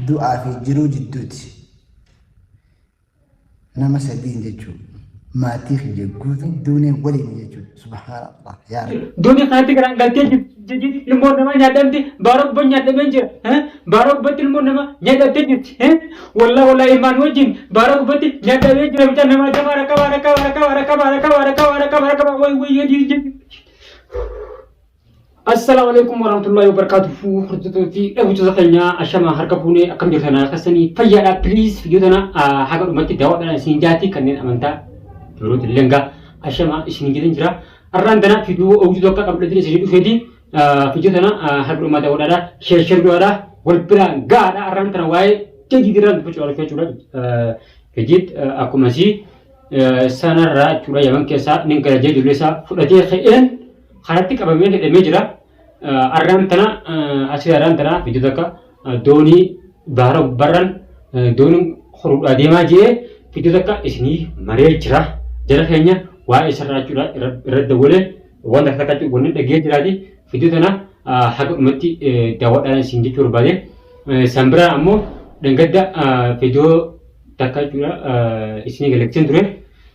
Du'aa fi jiruu jidduuti. Nama sadiin jechuudha. Maatii kiyya guutuu duunee waliin jechuudha. Subhaanallah yaa Rabbi. Doonii kanatti garaan galtee jirti. Ilmoon namaa nyaadhamti. Baara gubbaa nyaadhamee jira. Baara gubbatti ilmoon namaa nyaadhamtee jirti. Wallaa wallaa ilmaan wajjin baara gubbatti nyaadhamee jira. Mucaan namaa jabaa rakkabaa rakkabaa rakkabaa rakkabaa rakkabaa rakkabaa rakkabaa rakkabaa wayi wayi adii jirti. Assalaamu alaikum warahmatullahi wabarakatuhu. Hordoftoota fi dhaggeeffattoota keenya ashama harka fuunee akkam jirtan akkasanii fayyaadha. Please viidiyoo tana haga dhumatti daawwadhaan isin jaati kanneen amantaa yerootti illee gaa ashama isin jedhan jira. Arraan tana viidiyoo hojii tokko qabdhee isin dhufeeti. Viidiyoo tana haga dhumaa daawwadhaadha. Share share godhaadha. Wal biraan gahaadha. Arraan tana waa'ee jadiid irraan dubbachuu jechuudha. Jadiid akkuma isii sanarraa jechuudha Yaman keessaa nin gara jee ijoollee isaa fudhatee ka'een karatti qabamee hidhamee jira. Arraan tana asii arraan tana viidiyoo takka doonii baara gubbarraan dooniin horuudhaa deemaa jee viidiyoo takka isinii maree jira. Jara keenya waa'ee isarraa jechuudha irra dawwalee wanta takka takka wanni dhagee jiraati. Viidiyoo tana haga dhumatti daawwadhaan isin jechuu barbaade. San biraa ammoo dhangadda viidiyoo takka jechuudha isinii galakseen ture.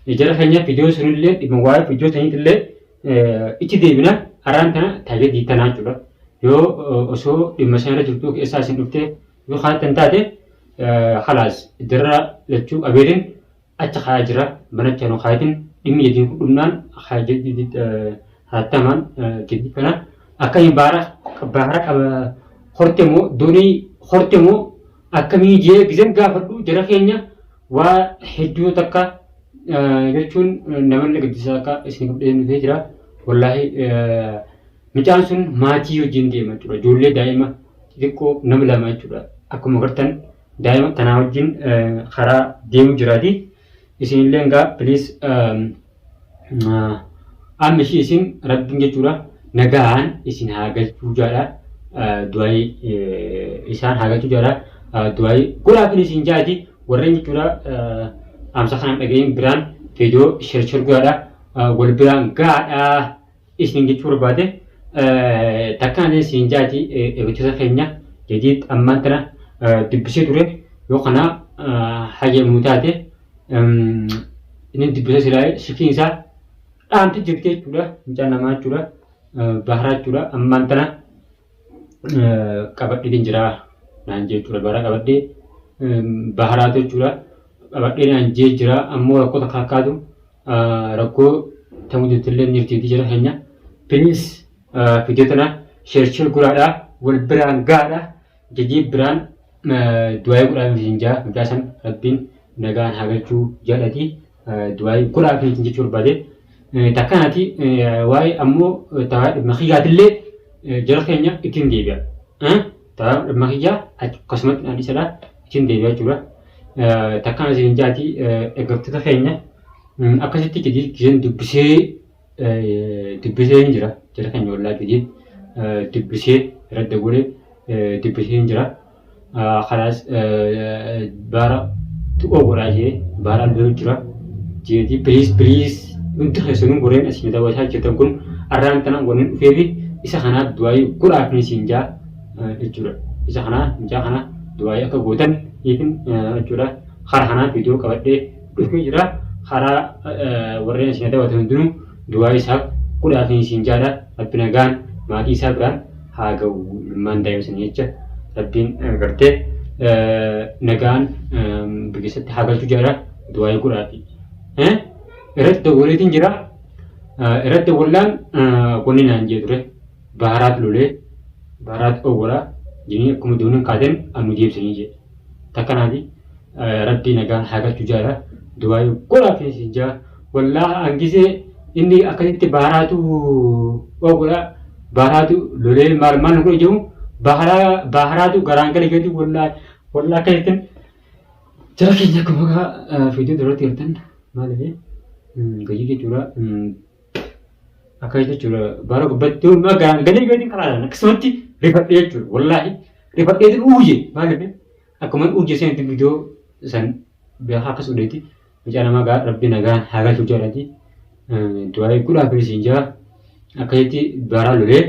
Jara keenya viidiyoo sunillee dhimma waa'ee viidiyoo saniitillee itti deebina haraan tana taajajii tanaa jechuudha. Yoo osoo dhimma sana irra jirtuu keessaa isin dhuftee yoo kaattan taate halaas jarra lachuu qabeetiin achi kaayaa jira manicha nu kaayatiin dhimmi jadiin kun dhumnaan hatattamaan jadii kana akkamii baara baara qaba horte moo doonii horte moo akkamii jee gizeen gaafadhu jara keenya waa hedduu takka jechuun namallee gaddisiisaa akka isin qabdee dhufee jira. Wallaahi mucaan sun maatii wajjin deema jechuudha. Ijoollee daa'ima xixiqqoo nama lama jechuudha. Akkuma agartan daa'ima tanaa wajjin karaa deemu jiraati. Isinillee egaa please amma ishii isin rabbiin jechuudha nagaan isin haa galchuu jaadha. Du'aayii isaan haa galchuu jaadha. Du'aayii godhaafin isin jaati. Warreen jechuudha dhaamsa kana dhaga'iin biraan viidiyoo share share godhaadha. Wal biraan gahaadha isin jechuu barbaade. Takkaan isin jaati eegdota keenya jadiid ammaan tana dubbisee ture yoo kana hayyamuu taate inni dubbisee silaa silkiin isaa dhaamte jirti jechuudha. Mucaan namaa jechuudha. Baharaa jechuudha. Ammaan tana qabadheetiin jira naan jee jechuudha. Bara qabadhee baharaatu jechuudha. Qabadhee naan jee jira ammoo rakkoo takka akkaatu rakkoo ta'uu jirtillee jirtiiti jira keenya. Please viidiyoo tana share share godhaadha. Wal biraan gahaadha. Jajii biraan du'aayii godhaa miti jaa mucaa san rabbiin nagaan haa galchuu jedhati du'aayii godhaa miti jechuu barbaade. Takkanati waa'ee ammoo taa'aa dhimma kiyyaatillee jara keenya ittiin deebi'a. Taa'aa dhimma kiyyaa akkasumatti naan dhiisadha ittiin deebi'a jechuudha. Takkaan isin jaati dhaggeeffattoota keenya akkasitti gadi dubbisee dubbisee hin jira. Jara keenya wallaa gadi dubbisee irratti godhee dubbisee hin jira. Kanaas baara tuqoo godhaa jee baara loluu jira. Jeetii please please hundi keessanuu warreen asii daawwachaa jirtan kun arraan tana warreen dhufeefi isa kanaaf du'aayii godhaaf isin jaa jechuudha. Isa kanaa mucaa kana du'aayii akka gootan hiikin jechuudha. Karaa kanaan viidiyoo qabadhee dhufee jira. Karaa warreen isin daawwatan hundinuu du'aayii isaaf godhaaf isin jaadha. Rabbi nagaan maatii isaa biraan haa ga'u ilmaan daa'ima sanii jecha rabbiin gartee nagaan biyyatti haa galchu jedha du'aayii godhaafi. Irratti dawwaleetiin jira. Irratti dawwallaan wanni naan jee ture baharaat lolee baharaat owwara jedhanii akkuma dooniin kaateen anu deebisanii jedhe. Takkanaati rabbii nagaan haa galchu jedha du'aayii godhaafi isin jaa. Wallaahi hangisee inni akkasitti baharaatu owwara baharaatu lolee maal maal nu godhe jedhu baharaatu garaan gale gadi wallaahi wallaahi akkasitti jara keenya akkuma maqaa viidiyoo duratti gartan maaliif gadi jechuudha akka jechuudha bara gubbatti garaan galee gadi karaadhaan akkasumatti rifadhee jechuudha wallaahi rifadheetiin uuyye maaliif akkuma uuyye seenatti viidiyoo san beekaa akkas godheeti mucaa namaa gaa rabbi nagaan haa galchu jedhati du'aa godhaa fi siin jaa akkasitti baraa lolee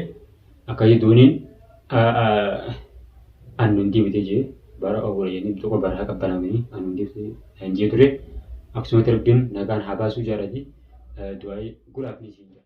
akkasitti dooniin annuun deebitee jee Bara ogola jennee tokko bara qabbanamanii kan hundi hin jee ture. Akkasumatti Rabbiin nagaan haa baasuu jaarati du'aa godhaaf ni siin.